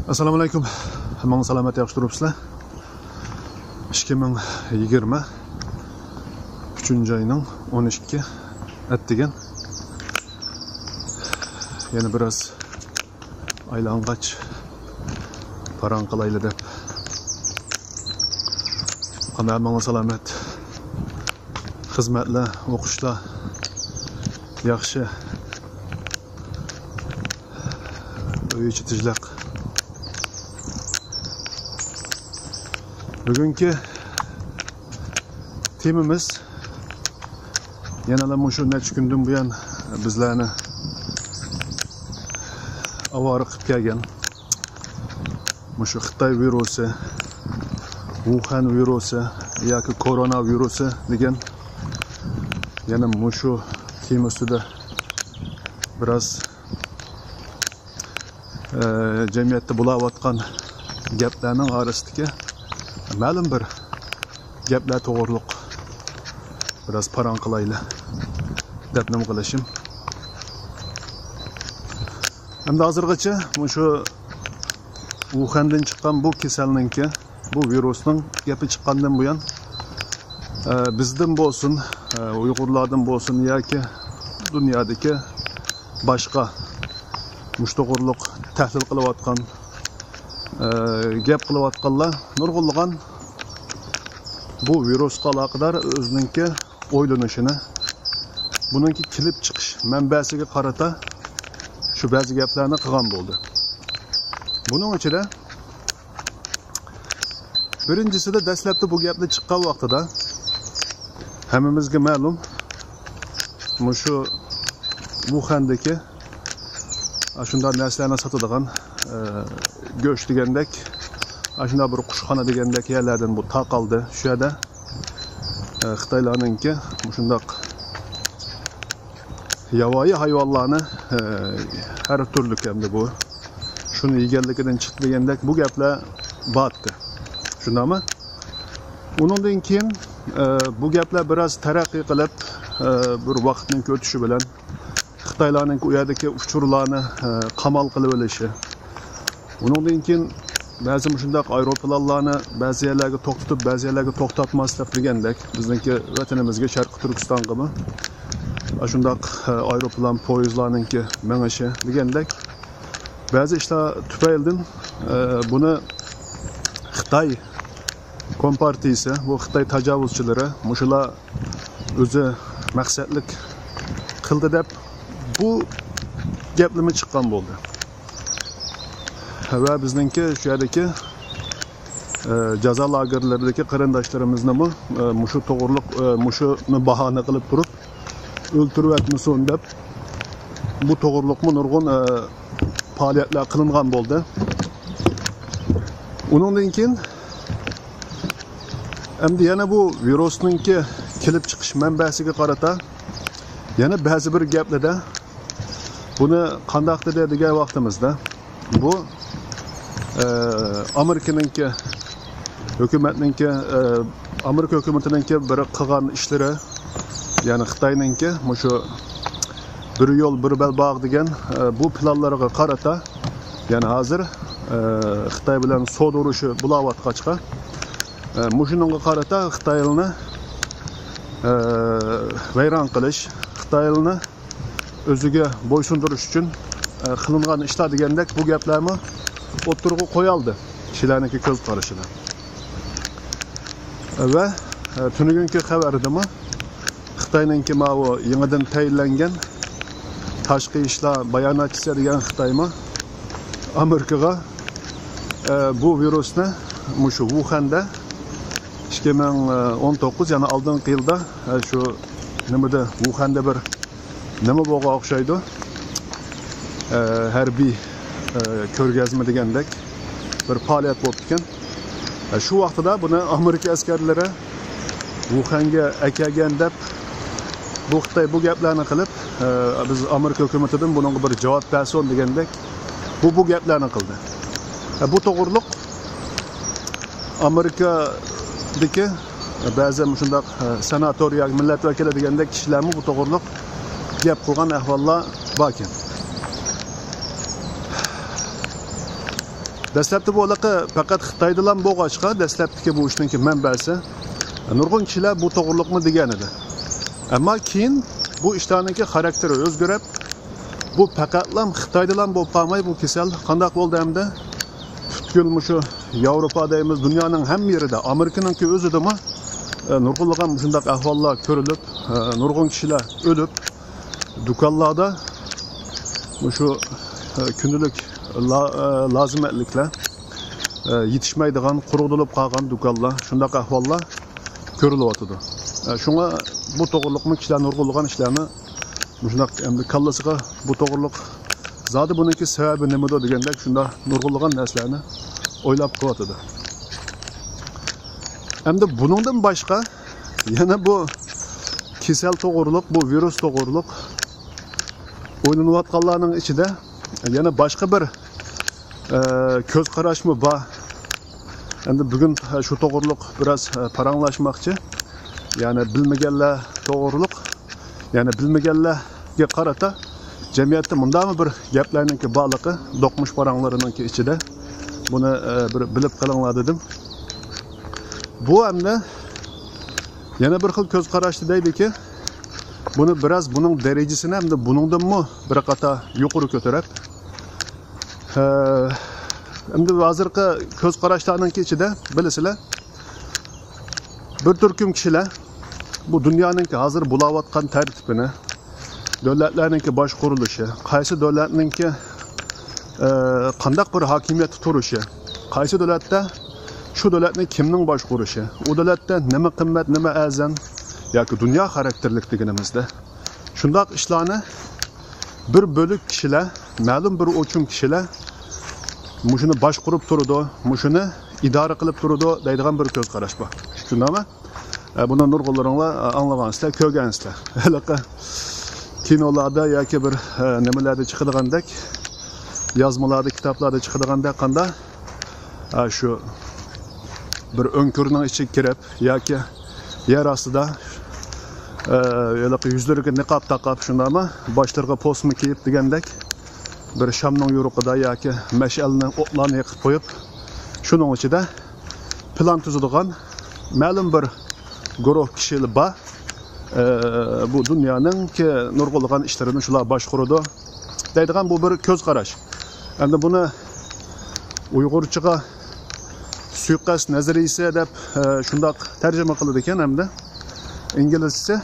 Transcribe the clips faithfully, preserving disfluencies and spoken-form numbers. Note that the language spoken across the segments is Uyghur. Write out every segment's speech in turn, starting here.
ئەسسالامۇ ئەلەيكۇم. ھەممىڭلار سالامەت، ياخشى تۇرۇپسىلەر؟ ئىككى مىڭ يىگىرمە ئۈچىنچى ئاينىڭ ئون ئىككى ئەتىگەن. يەنە بىراز ئايلانغاچ پاراڭ قىلايلى دەپ. قانداق، ھەممىڭلار سالامەت؟ خىزمەتلەر، ئوقۇشلار ياخشى؟ ئۆي ئىچى تىنچلىق. بۈگۈنكى تېمىمىز يەنىلا مۇشۇ نەچچە كۈندىن بۇيان بىزلەرنى ئاۋارە قىلىپ كەلگەن مۇشۇ خىتاي ۋىرۇسى، ۋۇخەن ۋىرۇسى ياكى كورونا ۋىرۇسى دېگەن، يەنە مۇشۇ تېما ئۈستىدە بىراز، ئە، جەمئىيەتتە بولاۋاتقان گەپلەرنىڭ ئارىسىدىكى مەلۇم بىر گەپلەر توغرۇلۇق بىراز پاراڭ قىلايلى دەپ نېمە قىلىشىم. ئەمدى ھازىرغىچە مۇشۇ ۋۇخەندىن چىققان بۇ كېسەلنىڭكى، بۇ ۋىرۇسنىڭ گەپى چىققاندىن بۇيان، ئە، بىزدىن بولسۇن، ئە، ئۇيغۇرلاردىن بولسۇن ياكى دۇنيادىكى باشقا مۇشۇ توغرۇلۇق تەھلىل قىلىۋاتقان، ئە، گەپ قىلىۋاتقانلار نۇرغۇنلىغان بۇ ۋىرۇسقا ئالاقىدار ئۆزىنىڭكى ئويلىنىشىنى، بۇنىڭكى كېلىپ چىقىش مەنبەسىگە قارىتا شۇ بەزى گەپلەرنى قىلغان بولدى. بۇنىڭ ئىچىدە بىرىنچىسىدە، دەسلەپتە بۇ گەپنى چىققان ۋاقتىدا ھەممىمىزگە مەلۇم، مۇشۇ ۋۇخەندىكى ئاشۇنداق نەرسىلەرنى ساتىدىغان، ئە، گۆش دېگەندەك، ئاشۇنداق بىر قۇشخانا دېگەندەك يەرلەردىن بۇ تارقالدى. شۇ يەردە، ئە، خىتايلارنىڭكى مۇشۇنداق ياۋايى ھايۋانلارنى، ئە، ھەر تۈرلۈك ئەمدى بۇ، شۇنى يېگەنلىكىدىن چىقتى دېگەندەك بۇ گەپلەر بارتتى. شۇنداقمۇ؟ ئۇنىڭدىن كېيىن، ئە، بۇ گەپلەر بىراز تەرەققىي قىلىپ، ئە، بىر ۋاقىتنىڭ ئۆتۈشى بىلەن خىتايلارنىڭ ئۇ يەردىكى ئۇچۇرلارنى، ئە، قامال قىلىۋېلىشى. ئۇنىڭدىن كېيىن بەزى مۇشۇنداق ئايروپىلانلارنى بەزى يەرلەرگە توختىتىپ، بەزى يەرلەرگە توختاتماس دەپ دېگەندەك، بىزنىڭكى ۋەتىنىمىزگە، شەرقىي تۈركىستانغىمۇ ئاشۇنداق، ئە، ئايروپىلان، پويىزلارنىڭكى مېڭىشى دېگەندەك بەزى ئىشلار تۈپەيلىدىن، ئە، بۇنى خىتاي كومپارتىيىسى، بۇ خىتاي تاجاۋۇزچىلىرى مۇشۇلار ئۆزى مەقسەتلىك قىلدى دەپ بۇ گەپلىمە چىققان بولدى. ۋە بىزنىڭكى شۇ يەردىكى، ئە، جازا لاگېرلىرىدىكى قېرىنداشلىرىمىزنىمۇ، ئە، مۇشۇ توغرۇلۇق، ئە، مۇشۇنى باھانە قىلىپ تۇرۇپ، ئۆلتۈرۈۋەتمىسۇن دەپ، بۇ توغرۇلۇقمۇ نۇرغۇن، ئە، پائالىيەتلەر قىلىنغان بولدى. ئۇنىڭدىن كېيىن ئەمدى يەنە بۇ ۋىرۇسنىڭكى كېلىپ چىقىش مەنبەسىگە قارىتا يەنە بەزى بىر گەپلەردە بۇنى قانداق دېدى دېگەن ۋاقتىمىزدا، بۇ، ئە، ئامېرىكىنىڭكى ھۆكۈمەتنىڭكى، ئە، ئامېرىكا ھۆكۈمىتىنىڭكى بىر قىلغان ئىشلىرى، يەنى خىتاينىڭكى مۇشۇ بىر يول، بىر بەلباغ دېگەن، ئە، بۇ پىلانلىرىغا قارىتا، يەنى ھازىر، ئە، خىتاي بىلەن سودا ئۇرۇشى بولاۋاتقاچقا، ئە، مۇشۇنىڭغا قارىتا خىتايلىنى، ئە، ۋەيران قىلىش، خىتايلىنى ئۆزىگە بويسۇندۇرۇش ئۈچۈن، ئە، قىلىنغان ئىشلار دېگەندەك بۇ گەپلەرمۇ ئوتتۇرىغا قويالدى كىشىلەرنىڭكى كۆز قارىشىدا. ۋە، ئە، تۈنۈگۈنكى خەۋەردىمۇ خىتاينىڭكى ماۋۇ يېڭىدىن تەيىنلەنگەن تاشقى ئىشلار باياناتچىسى دېگەن خىتايمۇ ئامېرىكىغا، ئە، بۇ ۋىرۇسنى مۇشۇ ۋۇخەندە ئىككى مىڭ ئون توققۇز، يەنى ئالدىنقى يىلدا، ئە، شۇ نېمىدە، ۋۇخەندە بىر نېمە بولغان ئوخشايدۇ؟ ئە، ھەربىي، ئە، كۆرگەزمە دېگەندەك بىر پائالىيەت بولۇپتىكەن. ئە، شۇ ۋاقتىدا بۇنى ئامېرىكا ئەسكەرلىرى ۋۇخەنگە ئەكەلگەن دەپ، بۇ خىتاي بۇ گەپلەرنى قىلىپ، ئە، بىز ئامېرىكا ھۆكۈمىتىدىن بۇنىڭغا بىر جاۋاب بەرسۇن دېگەندەك، بۇ، بۇ گەپلەرنى قىلدى. ئە، بۇ توغرۇلۇق ئامېرىكادىكى بەزى مۇشۇنداق، ئە، سېناتور ياكى مىللەت ۋەكىلى دېگەندەك كىشىلەرمۇ بۇ توغرۇلۇق گەپ قىلغان ئەھۋاللار باركەن. دەسلەپتە بۇ ھېلىقى پەقەت خىتايدىلا بولغاچقا، دەسلەپتىكى بۇ ئىشنىڭكى مەنبەسى، نۇرغۇن كىشىلەر بۇ توغرۇلۇقمۇ دېگەن ئىدى. ئەمما كېيىن بۇ ئىشلارنىڭكى خاراكتېرى ئۆزگىرىپ، بۇ پەقەتلا خىتايدىلا بولۇپ قالماي، بۇ كېسەل قانداق بولدى ئەمدى؟ پۈتكۈل مۇشۇ ياۋروپا دەيمىز، دۇنيانىڭ ھەممە يېرىدە، ئامېرىكىنىڭكى ئۆزىدىمۇ، ئە، نۇرغۇنلىغان مۇشۇنداق ئەھۋاللار كۆرۈلۈپ، ئە، نۇرغۇن كىشىلەر ئۆلۈپ، دۇكانلاردا مۇشۇ، ئە، كۈندىلىك لا-، ئە، لازىمەتلىكلەر، ئە، يېتىشمەيدىغان، قۇرۇقدىلىپ قالغان دۇكانلار، شۇنداق ئەھۋاللار كۆرۈلۈۋاتىدۇ. ئە، شۇڭا بۇ توغرۇلۇقمۇ كىشىلەر نۇرغۇنلىغان ئىشلارنى مۇشۇنداق ئەمدى كاللىسىغا بۇ توغرۇلۇق زادى بۇنىڭكى سەۋەبى نېمىدۇ دېگەندەك شۇنداق نۇرغۇنلىغان نەرسىلەرنى ئويلاپ قىلىۋاتىدۇ. ئەمدى بۇنىڭدىن باشقا يەنە بۇ كېسەل توغرۇلۇق، بۇ ۋىرۇس توغرۇلۇق ئويلىنىۋاتقانلارنىڭ ئىچىدە يەنە باشقا بىر، ئە، كۆز قاراشمۇ بار. ئەمدى بۈگۈن شۇ توغرۇلۇق بىراز، ئە، پاراڭلاشماقچى. يەنى بىلمىگەنلەر توغرۇلۇق، يەنى بىلمىگەنلەرگە قارىتا جەمئىيەتتە مۇنداقمۇ بىر گەپلەرنىڭكى بارلىقى، دوقمۇش پاراڭلىرىنىڭكى ئىچىدە بۇنى، ئە، بىر بىلىپ قېلىڭلار دېدىم. بۇ ئەمدى يەنە بىر خىل كۆز قاراشتا دەيدىكى، بۇنى بىراز بۇنىڭ دەرىجىسىنى ئەمدى بۇنىڭدىنمۇ بىر قاتار يۇقىرى كۆتۈرۈپ، ئە، ئەمدى ھازىرقى كۆز قاراشلارنىڭكى ئىچىدە بىلىسىلەر، بىر تۈركۈم كىشىلەر بۇ دۇنيانىڭكى ھازىر بولاۋاتقان تەرتىپىنى، دۆلەتلەرنىڭكى باشقۇرۇلۇشى، قايسى دۆلەتنىڭكى، ئە، قانداق بىر ھاكىمىيەتتە تۇرۇشى، قايسى دۆلەتتە شۇ دۆلەتنى كىمنىڭ باشقۇرۇشى، ئۇ دۆلەتتە نېمە قىممەت، نېمە ئەرزان ياكى دۇنيا خاراكتېرلىك دېگىنىمىزدە، شۇنداق ئىشلارنى بىر بۆلەك كىشىلەر، مەلۇم بىر ئوچۇم كىشىلەر مۇشۇنى باشقۇرۇپ تۇرىدۇ، مۇشۇنى ئىدارە قىلىپ تۇرىدۇ دەيدىغان بىر كۆز قاراش بار. شۇنداقمۇ؟ ئە، بۇنى نۇرغۇنلىرىڭلار، ئە، ئاڭلىغانسىلەر، كۆرگەنسىلەر. ھېلىقى كىنولادا ياكى بىر، ئە، نېمىلەردە چىقىدىغاندەك، يازمىلاردا، كىتابلاردا چىقىدىغاندەك قاندا، ئە، شۇ بىر ئۆڭكۈرنىڭ ئىچىگە كىرىپ ياكى يەر ئاستىدا، ئە، ھېلىقى يۈزلىرىگە نىقاب تاقاپ، شۇنداقمۇ؟ باشلىرىغا پوسما كىيىپ دېگەندەك، بىر شامنىڭ يورۇقىدا ياكى مەشئەلنى، ئوتلارنى يېقىپ قويۇپ، شۇنىڭ ئىچىدە پىلان تۈزىدىغان مەلۇم بىر گۇرۇھ كىشىلەر بار. ئە، بۇ دۇنيانىڭكى نۇرغۇنلىغان ئىشلىرىنى شۇلار باشقۇرىدۇ دەيدىغان بۇ بىر كۆز قاراش. ئەمدى بۇنى ئۇيغۇرچىغا سۇيىقەست نەزەرىيىسى دەپ، ئە، شۇنداق تەرجىمە قىلىدىكەن ئەمدى. ئىنگلىزچىسى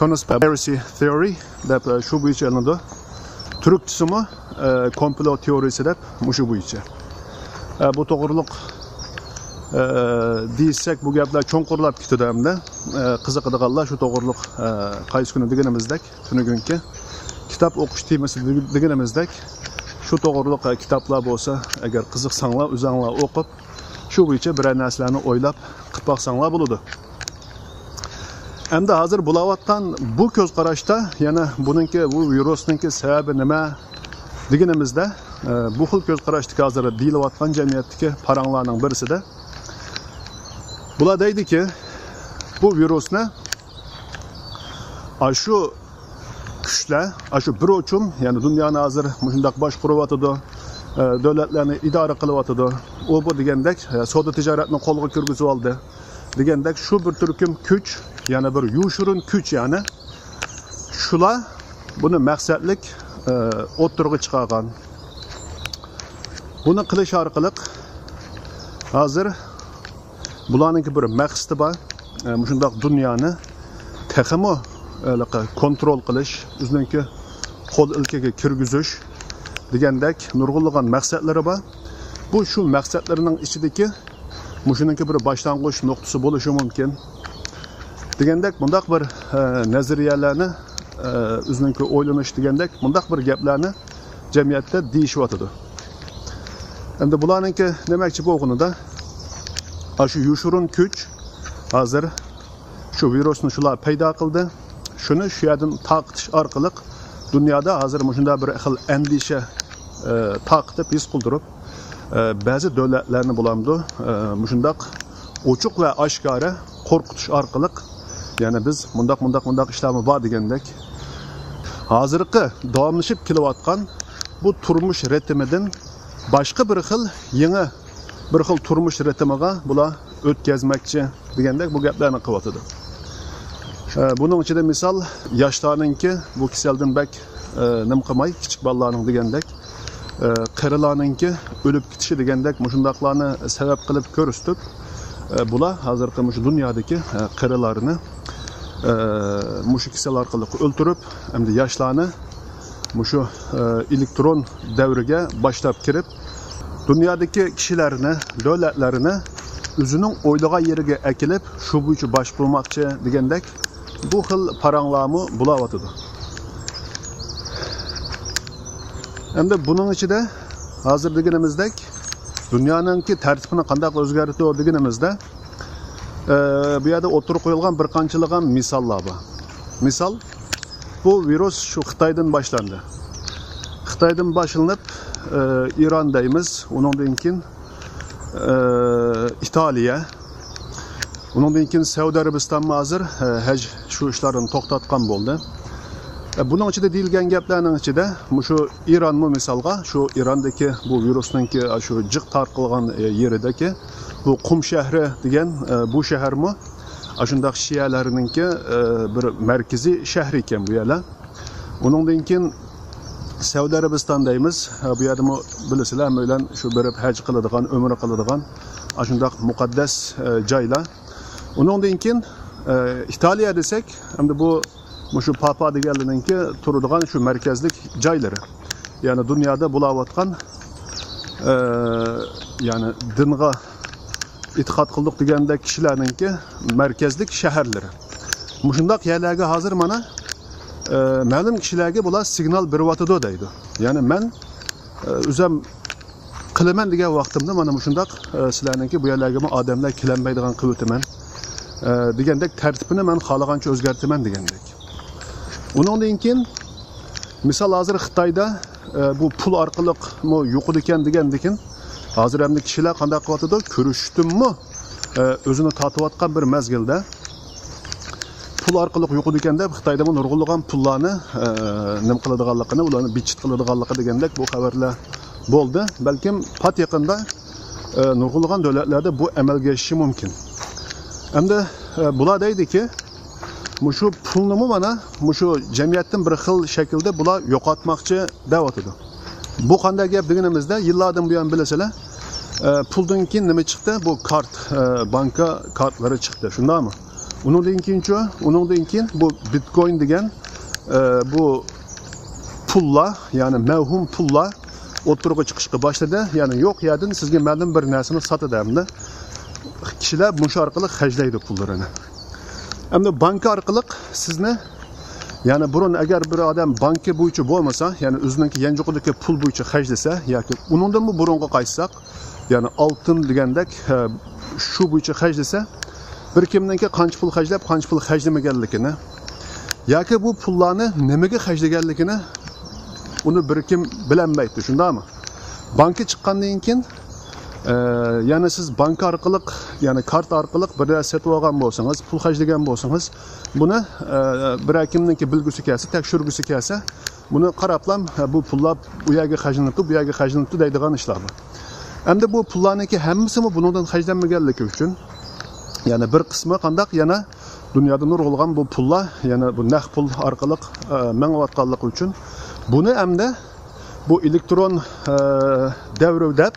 conspiracy theory دەپ، ئە، شۇ بويىچە ئېلىنىدۇ. تۈركچىسىمۇ، ئە، كومپلو تېئورىيىسى دەپ مۇشۇ بويىچە. ئە، بۇ توغرۇلۇق، ئە، دېيىشسەك، بۇ گەپلەر چوڭقۇرلاپ كېتىدۇ ئەمدى. ئە، قىزىقىدىغانلار شۇ توغرۇلۇق، ئە، قايسى كۈنى دېگىنىمىزدەك، تۈنۈگۈنكى كىتاب ئوقۇش تېمىسى دېگىنىمىزدەك، شۇ توغرۇلۇق، ئە، كىتابلار بولسا، ئەگەر قىزىقساڭلار، ئۆزۈڭلار ئوقۇپ، شۇ بويىچە بىرەر نەرسىلەرنى ئويلاپ قىلىپ باقساڭلار بولىدۇ. ئەمدى ھازىر بولاۋاتقان بۇ كۆز قاراشتا يەنە بۇنىڭكى، بۇ ۋىرۇسنىڭكى سەۋەبى نېمە دېگىنىمىزدە، ئە، بۇ خىل كۆز قاراشتىكى ھازىر دېيىلىۋاتقان جەمئىيەتتىكى پاراڭلارنىڭ بىرسىدە بۇلار دەيدىكى، بۇ ۋىرۇسنى ئاشۇ كۈچلەر، ئاشۇ بىر ئوچۇم، يەنى دۇنيانى ھازىر مۇشۇنداق باشقۇرۇۋاتىدۇ، ئە، دۆلەتلەرنى ئىدارە قىلىۋاتىدۇ، ئۇ بۇ دېگەندەك، ئە، سودا تىجارەتنى قولغا كىرگۈزۈۋالدى دېگەندەك، شۇ بىر تۈركۈم كۈچ، يەنى بىر يوشۇرۇن كۈچ، يەنى شۇلار بۇنى مەقسەتلىك، ئە، ئوتتۇرىغا چىقارغان. بۇنى قىلىش ئارقىلىق ھازىر بۇلارنىڭكى بىر مەقسىتى بار. ئە، مۇشۇنداق دۇنيانى تېخىمۇ، ئە، كونترول قىلىش، ئۆزىنىڭكى قول ئىلكىگە كىرگۈزۈش دېگەندەك نۇرغۇنلىغان مەقسەتلىرى بار. بۇ شۇ مەقسەتلىرىنىڭ ئىچىدىكى مۇشۇنىڭكى بىر باشلانغۇچ نۇقتىسى بولۇشى مۇمكىن. دېگەندەك مۇنداق بىر، ئە، نەزەرىيەلەرنى، ئە، ئۆزىنىڭكى ئويلىنىش دېگەندەك مۇنداق بىر گەپلەرنى جەمئىيەتتە دېيىشىۋاتىدۇ. ئەمدى بۇلارنىڭكى دېمەكچى بولغىنىدا، ئاشۇ يوشۇرۇن كۈچ ھازىر شۇ ۋىرۇسنى شۇلار پەيدا قىلدى. شۇنى شۇ يەردىن تارقىتىش ئارقىلىق دۇنيادا ھازىر مۇشۇنداق بىر خىل ئەندىشە، ئە، تارقىتىپ، ھېس قىلدۇرۇپ، ئە، بەزى دۆلەتلەرنى بولامدۇ، ئە، مۇشۇنداق ئوچۇق ۋە ئاشكارا قورقۇتۇش ئارقىلىق، يەنى بىز مۇنداق، مۇنداق، مۇنداق ئىشلارمۇ بار دېگەندەك، ھازىرقى داۋاملىشىپ كېلىۋاتقان بۇ تۇرمۇش رىتىمىدىن باشقا بىر خىل، يېڭى بىر خىل تۇرمۇش رىتىمىغا بۇلار ئۆتكەزمەكچى دېگەندەك بۇ گەپلەرنى قىلىۋاتىدۇ. ئە، بۇنىڭ ئىچىدە مىسال، ياشلارنىڭكى بۇ كېسەلدىن بەك، ئە، نېمە قىلماي، كىچىك بالىلارنىڭ دېگەندەك، ئە، قېرىلارنىڭكى ئۆلۈپ كېتىشى دېگەندەك مۇشۇنداقلارنى سەۋەب قىلىپ كۆرسىتىپ، ئە، بۇلار ھازىرقى مۇشۇ دۇنيادىكى، ئە، قېرىلارنى، ئە، مۇشۇ كېسەل ئارقىلىق ئۆلتۈرۈپ، ئەمدى ياشلارنى مۇشۇ، ئە، ئېلېكترون دەۋرىگە باشلاپ كىرىپ، دۇنيادىكى كىشىلەرنى، دۆلەتلەرنى ئۆزىنىڭ ئويلىغان يېرىگە ئەكېلىپ، شۇ بويىچە باشقۇرماقچى دېگەندەك بۇ خىل پاراڭلارمۇ بولاۋاتىدۇ. ئەمدى بۇنىڭ ئىچىدە ھازىر دېگىنىمىزدەك دۇنيانىڭكى تەرتىپىنى قانداق ئۆزگەرتىدۇ دېگىنىمىزدە، ئە، بۇ يەردە ئوتتۇرىغا قويۇلغان بىر قانچىلىغان مىساللار بار. مىسال، بۇ ۋىرۇس شۇ خىتايدىن باشلاندى. خىتايدىن باشلىنىپ، ئە، ئىران دەيمىز، ئۇنىڭدىن كېيىن، ئە، ئىتالىيە، ئۇنىڭدىن كېيىن سەئۇدى ئەرەبىستانمۇ ھازىر، ئە، ھەج شۇ ئىشلارنى توختاتقان بولدى. ئە، بۇنىڭ ئىچىدە دېيىلگەن گەپلەرنىڭ ئىچىدە مۇشۇ ئىرانمۇ مىسالغا، شۇ ئىراندىكى بۇ ۋىرۇسنىڭكى، ئە، شۇ جىق تارقالغان، ئە، يېرىدىكى بۇ قۇم شەھىرى دېگەن، ئە، بۇ شەھەرمۇ ئاشۇنداق شىئەلەرنىڭكى، ئە، بىر مەركىزىي شەھىرى ئىكەن بۇ يەرلەر. ئۇنىڭدىن كېيىن سەئۇدى ئەرەبىستان دەيمىز. ئە، بۇ يەردىمۇ بىلىسىلەر، ھەممەيلەن شۇ بېرىپ ھەج قىلىدىغان، ئۆمرە قىلىدىغان ئاشۇنداق مۇقەددەس، ئە، جايلار. ئۇنىڭدىن كېيىن، ئە، ئىتالىيە دېسەك، ئەمدى بۇ مۇشۇ پاپا دېگەنلىرىنىڭكى تۇرىدىغان شۇ مەركەزلىك جايلىرى. يەنى دۇنيادا بولاۋاتقان، ئە، يەنى دىنغا ئېتىقاد قىلدۇق دېگەندەك كىشىلەرنىڭكى مەركەزلىك شەھەرلىرى. مۇشۇنداق يەرلەرگە ھازىر مانا، ئە، مەلۇم كىشىلەرگە بۇلار سىگنال بېرىۋاتىدۇ دەيدۇ. يەنى مەن، ئە، ئۆزۈم قىلىمەن دېگەن ۋاقتىمدا مانا مۇشۇنداق، ئە، سىلەرنىڭكى بۇ يەرلەرگىمۇ ئادەملەر كېلەلمەيدىغان قىلىۋېتىمەن، ئە، دېگەندەك تەرتىپىنى مەن خالىغانچە ئۆزگەرتىمەن دېگەندەك. ئۇنىڭدىن كېيىن مىسال، ھازىر خىتايدا، ئە، بۇ پۇل ئارقىلىقمۇ يۇقىدىكەن دېگەندىكىن، ھازىر ئەمدى كىشىلەر قانداق قىلىۋاتىدۇ؟ كۆرۈشۈشتىنمۇ، ئە، ئۆزىنى تارتىۋاتقان بىر مەزگىلدە پۇل ئارقىلىق يۇقىدىكەن دەپ، خىتايدىمۇ نۇرغۇنلىغان پۇللارنى، ئە، نېمە قىلىدىغانلىقىنى، ئۇلارنى بىتچىت قىلىدىغانلىقى دېگەندەك بۇ خەۋەرلەر بولدى. بەلكىم پات يېقىندا، ئە، نۇرغۇنلىغان دۆلەتلەردە بۇ ئەمەلگە ئېشىشى مۇمكىن. ئەمدى، ئە، بۇلار دەيدىكى، مۇشۇ پۇلنىمۇ مانا مۇشۇ جەمئىيەتتىن بىر خىل شەكىلدە بۇلار يوقاتماقچى دەۋاتىدۇ. بۇ قانداق گەپ دېگىنىمىزدە، يىللاردىن بۇيان بىلىسىلەر، ئە، پۇلدىن كېيىن نېمە چىقتى؟ بۇ كارت، ئە، بانكا كارتلىرى چىقتى، شۇنداقمۇ؟ ئۇنىڭدىن كېيىنچۇ؟ ئۇنىڭدىن كېيىن بۇ بىتكوين دېگەن، ئە، بۇ پۇللار، يەنى مەۋھۇم پۇللار ئوتتۇرىغا چىقىشقا باشلىدى. يەنى يوق يەردىن سىزگە مەلۇم بىر نەرسىنى ساتىدۇ ئەمدى. كىشىلەر مۇشۇ ئارقىلىق خەجلەيدۇ پۇللىرىنى. ئەمدى بانكا ئارقىلىق سىزنى، يەنى بۇرۇن ئەگەر بىر ئادەم بانكا بويىچە بولمىسا، يەنى ئۆزىنىڭكى يانچۇقىدىكى پۇل بويىچە خەجلىسە، ياكى ئۇنىڭدىنمۇ بۇرۇنغا قايتساق، يەنى ئالتۇن دېگەندەك، ھە، شۇ بويىچە خەجلىسە، بىر كىمنىڭكى قانچە پۇل خەجلەپ، قانچە پۇل خەجلىمىگەنلىكىنى، ياكى بۇ پۇللارنى نېمىگە خەجلىگەنلىكىنى ئۇنى بىر كىم بىلەلمەيتتى، شۇنداقمۇ؟ بانكا چىققاندىن كېيىن، ئە، يەنى سىز بانكا ئارقىلىق، يەنى كارت ئارقىلىق بىر نەرسە سېتىۋالغان بولسىڭىز، پۇل خەجلىگەن بولسىڭىز، بۇنى، ئە، بىرەر كىمنىڭكى بىلگۈسى كەلسە، تەكشۈرگۈسى كەلسە، بۇنى قاراپلا، ھە، بۇ پۇللار ئۇ يەرگە خەجلىنىپتۇ، بۇ يەرگە خەجلىنىپتۇ دەيدىغان ئىشلار بار. ئەمدى بۇ پۇللارنىڭكى ھەممىسىمۇ بۇنىڭدىن خەجلەنمىگەنلىكى ئۈچۈن، يەنى بىر قىسمى قانداق، يەنە دۇنيادا نۇرغۇنلىغان بۇ پۇللار، يەنە بۇ نەق پۇل ئارقىلىق، ئە، مېڭىۋاتقانلىقى ئۈچۈن بۇنى ئەمدى بۇ ئېلېكترون، ئە، دەۋرى دەپ،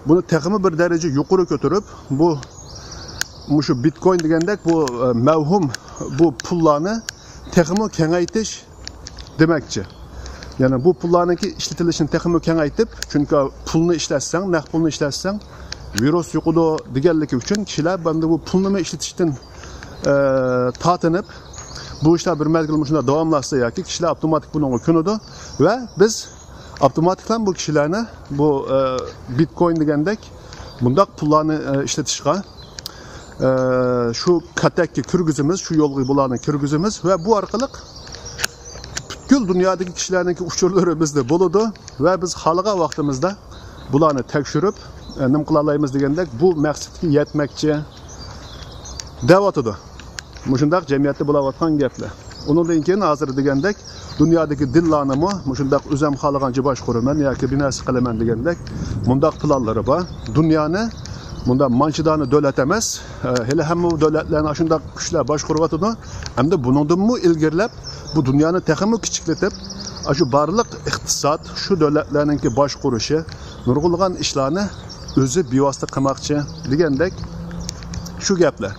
بۇنى تېخىمۇ بىر دەرىجە يۇقىرى كۆتۈرۈپ، بۇ مۇشۇ بىتكوين دېگەندەك بۇ، ئە، مەۋھۇم بۇ پۇللارنى تېخىمۇ كېڭەيتىش دېمەكچى. يەنى بۇ پۇللارنىڭكى ئىشلىتىلىشىنى تېخىمۇ كېڭەيتىپ، چۈنكى پۇلنى ئىشلەتسەڭ، نەق پۇلنى ئىشلەتسەڭ، ۋىرۇس يۇقىدۇ دېگەنلىكى ئۈچۈن كىشىلەر ئەمدى بۇ پۇلنىمۇ ئىشلىتىشتىن، ئە، تارتىنىپ، بۇ ئىشلار بىر مەزگىل مۇشۇنداق داۋاملاشسا ياكى كىشىلەر ئاپتوماتىك بۇنىڭغا كۆنىدۇ ۋە بىز ئاپتوماتىكلا بۇ كىشىلەرنى بۇ، ئە، بىتكوين دېگەندەك بۇنداق پۇللارنى، ئە، ئىشلىتىشقا، ئە، شۇ كاتەككە كىرگۈزىمىز، شۇ يولغا بۇلارنى كىرگۈزىمىز ۋە بۇ ئارقىلىق پۈتكۈل دۇنيادىكى كىشىلەرنىڭكى ئۇچۇرلىرى بىزدە بولىدۇ ۋە بىز خالىغان ۋاقتىمىزدا بۇلارنى تەكشۈرۈپ، ئە، نېمە قىلالايمىز دېگەندەك بۇ مەقسەتكە يەتمەكچى دەۋاتىدۇ. مۇشۇنداق جەمئىيەتتە بولاۋاتقان گەپلەر. ئۇنىڭدىن كېيىن ھازىر دېگەندەك دۇنيادىكى دىنلارنىمۇ مۇشۇنداق ئۆزۈم خالىغانچە باشقۇرىمەن ياكى بىنەسى قىلىمەن دېگەندەك مۇنداق پىلانلىرى بار. دۇنيانى مۇنداق مانچىدانە دۆلەت ئەمەس، ھېلى ھەممە دۆلەتلەرنى ئاشۇنداق كۈچلەر باشقۇرۇۋاتىدۇ. ئەمدى بۇنىڭدىنمۇ ئىلگىرىلەپ بۇ دۇنيانى تېخىمۇ كىچىكلىتىپ، ئاشۇ بارلىق ئىقتىساد شۇ دۆلەتلەرنىڭكى باشقۇرۇشى، نۇرغۇنلىغان ئىشلارنى ئۆزى بىۋاسىتە قىلماقچى دېگەندەك شۇ گەپلەر.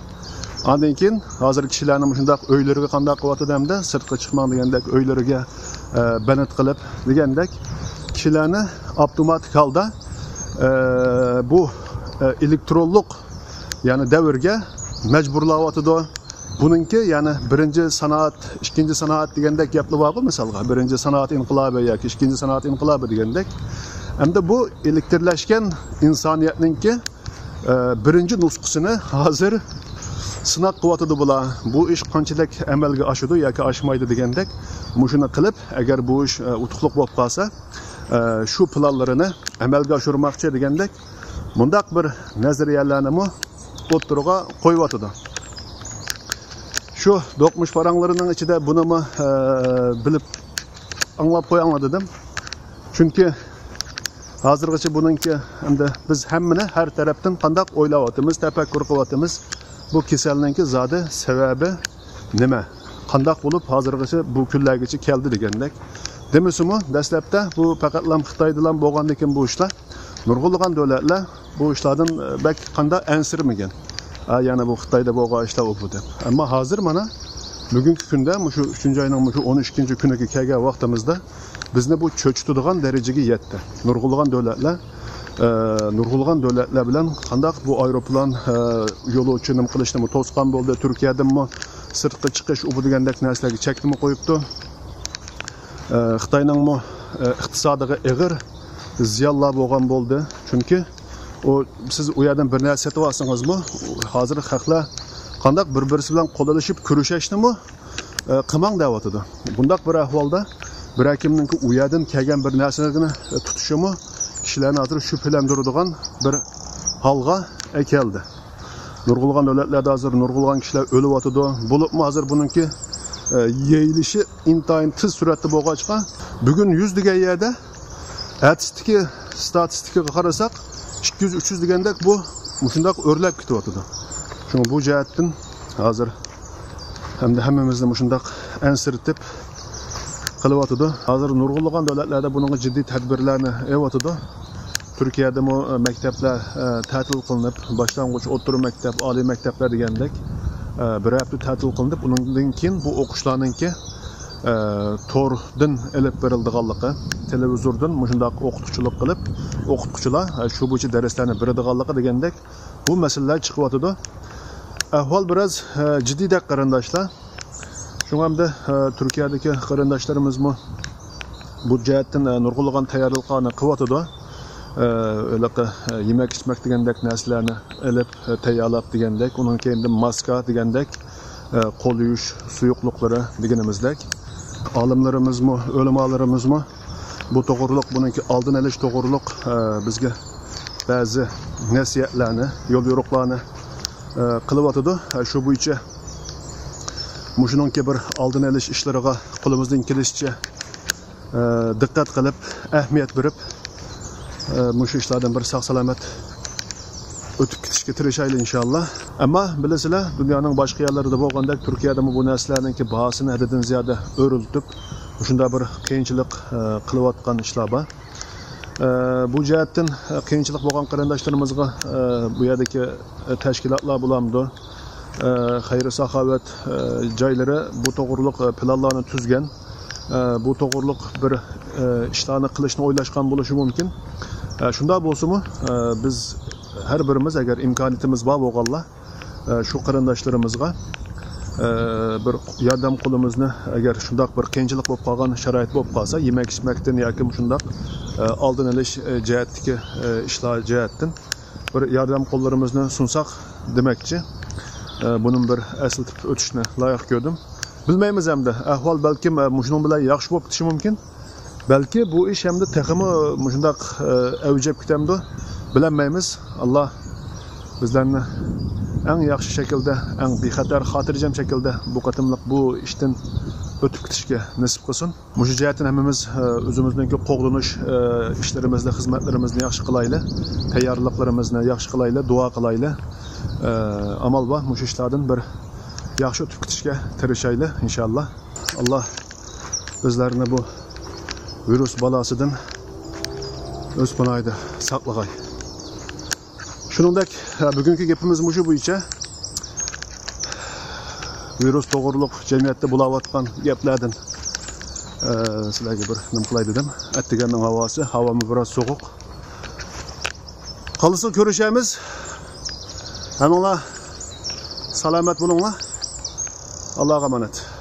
ئاندىن كېيىن ھازىر كىشىلەرنى مۇشۇنداق ئۆيلىرىگە قانداق قىلىۋاتىدۇ ھەمدە سىرتقا چىقماڭ دېگەندەك، ئۆيلىرىگە، ئە، بەند قىلىپ دېگەندەك كىشىلەرنى ئاپتوماتىك ھالدا، ئە، بۇ، ئە، ئېلېكترونلۇق، يەنى دەۋرگە مەجبۇرلاۋاتىدۇ. بۇنىڭكى، يەنى بىرىنچى سانائەت، ئىككىنچى سانائەت دېگەندەك گەپلەر بارغۇ، مىسالغا، بىرىنچى سانائەت ئىنقىلابى ياكى ئىككىنچى سانائەت ئىنقىلابى دېگەندەك. ئەمدى بۇ ئېلېكترلەشكەن ئىنسانىيەتنىڭكى، ئە، بىرىنچى نۇسخىسىنى ھازىر سىناق قىلىۋاتىدۇ بۇلار. بۇ ئىش قانچىلىك ئەمەلگە ئاشىدۇ ياكى ئاشمايدۇ دېگەندەك، مۇشۇنى قىلىپ، ئەگەر بۇ ئىش، ئە، ئۇتۇقلۇق بولۇپ قالسا، ئە، شۇ پىلانلىرىنى ئەمەلگە ئاشۇرماقچى دېگەندەك مۇنداق بىر نەزەرىيەلەرنىمۇ ئوتتۇرىغا قويۇۋاتىدۇ. شۇ دوقمۇش پاراڭلىرىنىڭ ئىچىدە بۇنىمۇ، ئە، بىلىپ ئاڭلاپ قوياڭلار دېدىم. چۈنكى ھازىرغىچە بۇنىڭكى ئەمدى بىز ھەممىنى ھەر تەرەپتىن قانداق ئويلاۋاتىمىز، تەپەككۇر قىلىۋاتىمىز. بۇ كېسەلنىڭكى زادى سەۋەبى نېمە؟ قانداق بولۇپ ھازىرغىچە بۇ كۈنلەرگىچە كەلدى دېگەندەك. دېمىسىمۇ، دەسلەپتە بۇ پەقەتلا خىتايدىلا بولغاندىكىن بۇ ئىشلار، نۇرغۇنلىغان دۆلەتلەر بۇ ئىشلاردىن، ئە، بەك قانداق ئەنسىرىمىگەن. ھە، يەنە بۇ خىتايدا بولغان ئىشلار ئۇ بۇ دەپ. ئەمما ھازىر مانا بۈگۈنكى كۈندە مۇشۇ ئۈچىنچى ئاينىڭ مۇشۇ ئون ئىككىنچى كۈنىگە كەلگەن ۋاقتىمىزدا بىزنى بۇ چۆچۈتىدىغان دەرىجىگە يەتتى. نۇرغۇنلىغان دۆلەتلەر، ئە، نۇرغۇنلىغان دۆلەتلەر بىلەن قانداق بۇ ئايروپىلان، ئە، يولۇچى نېمە قىلىشنىمۇ توسقان بولدى. تۈركىيەدىنمۇ سىرتقا چىقىش ئۇ بۇ دېگەندەك نەرسىلەرگە چەكلىمە قويۇپتۇ. ئە، خىتاينىڭمۇ، ئە، ئىقتىسادىغا ئېغىر زىيانلار بولغان بولدى. چۈنكى ئۇ، سىز ئۇ يەردىن بىر نەرسە سېتىپ ئالسىڭىزمۇ، ھازىر خەقلەر قانداق بىر-بىرسى بىلەن قول ئېلىشىپ كۆرۈشەشنىمۇ، ئە، قىلماڭ دەۋاتىدۇ. بۇنداق بىر ئەھۋالدا بىر ھەكىمنىڭكى ئۇ يەردىن كەلگەن بىر نەرسىلەرنى، ئە، تۇتۇشىمۇ كىشىلەرنى ھازىر شۈبھىلەندۈرىدىغان بىر ھالغا ئەكەلدى. نۇرغۇنلىغان دۆلەتلەردە ھازىر نۇرغۇنلىغان كىشىلەر ئۆلۈۋاتىدۇ. بولۇپمۇ ھازىر بۇنىڭكى، ئە، يېيىلىشى ئىنتايىن تېز سۈرئەتتە بولغاچقا، بۈگۈن يۈز دېگەن يەردە ئەتىسىدىكى ستاتىستىكىغا قارىساق، ئىككى يۈز، ئۈچ يۈز دېگەندەك بۇ مۇشۇنداق ئۆرلەپ كېتىۋاتىدۇ. شۇڭا بۇ جەھەتتىن ھازىر ھەمدە ھەممىمىزنى مۇشۇنداق ئەنسىرىتىپ قېلىۋاتىدۇ. ھازىر نۇرغۇنلىغان دۆلەتلەردە بۇنىڭغا جىددىي تەدبىرلەرنى ئېلىۋاتىدۇ. تۈركىيەدىمۇ، ئە، مەكتەپلەر، ئە، تەتىل قىلىنىپ، باشلانغۇچ، ئوتتۇرا مەكتەپ، ئالىي مەكتەپلەر دېگەندەك، ئە، بىر ھەپتە تەتىل قىلىنىپ، ئۇنىڭدىن كېيىن بۇ ئوقۇشلارنىڭكى، ئە، توردىن ئېلىپ بېرىلىدىغانلىقى، تېلېۋىزوردىن مۇشۇنداق ئوقۇتقۇچىلىق قىلىپ، ئوقۇتقۇچىلار، ئە، شۇ بويىچە دەرسلەرنى بېرىدىغانلىقى دېگەندەك بۇ مەسىلىلەر چىقىۋاتىدۇ. ئەھۋال بىراز، ئە، جىددىيدەك، قېرىنداشلار. شۇڭا ئەمدى، ئە، تۈركىيەدىكى قېرىنداشلىرىمىزمۇ بۇ جەھەتتىن، ئە، نۇرغۇنلىغان تەييارلىقلارنى قىلىۋاتىدۇ. ئە، ھېلىقى، ئە، يېمەك-ئىچمەك دېگەندەك نەرسىلەرنى ئېلىپ، ئە، تەييارلاپ دېگەندەك، ئۇنىڭ كەينىدىن ماسكا دېگەندەك، ئە، قول يۇيۇش سۇيۇقلۇقلىرى دېگىنىمىزدەك. ئالىملىرىمىزمۇ، ئۆلىمالىرىمىزمۇ بۇ توغرۇلۇق، بۇنىڭكى ئالدىنى ئېلىش توغرۇلۇق، ئە، بىزگە بەزى نەسىھەتلەرنى، يول يورۇقلارنى، ئە، قىلىۋاتىدۇ. ئە، شۇ بويىچە مۇشۇنىڭكى بىر ئالدىنى ئېلىش ئىشلىرىغا قولىمىزدىن كېلىشىچە، ئە، دىققەت قىلىپ، ئەھمىيەت بېرىپ، ئە، مۇشۇ ئىشلاردىن بىر ساق-سالامەت ئۆتۈپ كېتىشكە تىرىشايلى، ئىنشاللا. ئەمما بىلىسىلەر، دۇنيانىڭ باشقا يەرلىرىدە بولغاندەك، تۈركىيەدىمۇ بۇ نەرسىلەرنىڭكى باھاسىنى ھەددىدىن زىيادە ئۆرلىتىپ، مۇشۇنداق بىر قىيىنچىلىق، ئە، قىلىۋاتقان ئىشلار بار. ئە، بۇ جەھەتتىن، ئە، قىيىنچىلىق بولغان قېرىنداشلىرىمىزغا، ئە، بۇ يەردىكى، ئە، تەشكىلاتلار بولامدۇ، ئە، خەير-ساخاۋەت، ئە، جايلىرى بۇ توغرۇلۇق، ئە، پىلانلارنى تۈزگەن، ئە، بۇ توغرۇلۇق بىر، ئە، ئىشلارنى قىلىشنى ئويلاشقان بولۇشى مۇمكىن. ئە، شۇنداق بولسىمۇ، ئە، بىز ھەر بىرىمىز، ئەگەر ئىمكانىيىتىمىز بار بولغانلار، ئە، شۇ قېرىنداشلىرىمىزغا، ئە، بىر ياردەم قولىمىزنى، ئەگەر شۇنداق بىر قىيىنچىلىق بولۇپ قالغان شارائىت بولۇپ قالسا، يېمەك-ئىچمەكتىن ياكى مۇشۇنداق، ئە، ئالدىنى ئېلىش، ئە، جەھەتتىكى، ئە، ئىشلار جەھەتتىن بىر ياردەم قوللىرىمىزنى سۇنساق دېمەكچى. ئە، بۇنىمۇ بىر ئەسلىتىپ ئۆتۈشنى لايىق كۆردۈم. بىلمەيمىز ئەمدى، ئەھۋال بەلكىم، ئە، مۇشۇنىڭ بىلەن ياخشى بولۇپ كېتىشى مۇمكىن. بەلكى بۇ ئىش ئەمدى تېخىمۇ مۇشۇنداق، ئە، ئەۋج ئېلىپ كېتەمدۇ؟ بىلەلمەيمىز. ئاللا بىزلەرنى ئەڭ ياخشى شەكىلدە، ئەڭ بىخەتەر، خاتىرجەم شەكىلدە بۇ قېتىملىق بۇ ئىشتىن ئۆتۈپ كېتىشكە نېسىپ قىلسۇن. مۇشۇ جەھەتتىن ھەممىمىز، ئە، ئۆزىمىزنىڭكى قوغدىنىش، ئە، ئىشلىرىمىزنى، خىزمەتلىرىمىزنى ياخشى قىلايلى، تەييارلىقلىرىمىزنى ياخشى قىلايلى، دۇئا قىلايلى. ئە، ئامال بار، مۇشۇ ئىشلاردىن بىر ياخشى ئۆتۈپ كېتىشكە تىرىشايلى، ئىنشاللا. ئاللا بىزلەرنى بۇ ۋىرۇس بالاسىدىن ئۆز پاناھىدا ساقلىغاي. شۇنىڭدەك، ھە، بۈگۈنكى گېپىمىز مۇشۇ بويىچە. ۋىرۇس توغرۇلۇق جەمئىيەتتە بولاۋاتقان گەپلەردىن، ئە، سىلەرگە بىر نېمە قىلاي دېدىم. ئەتىگەننىڭ ھاۋاسى، ھاۋامۇ بىراز سوغۇق. قالسا كۆرۈشەرمىز. ھەممىڭلار سالامەت بولۇڭلار. ئاللاغا ئامانەت.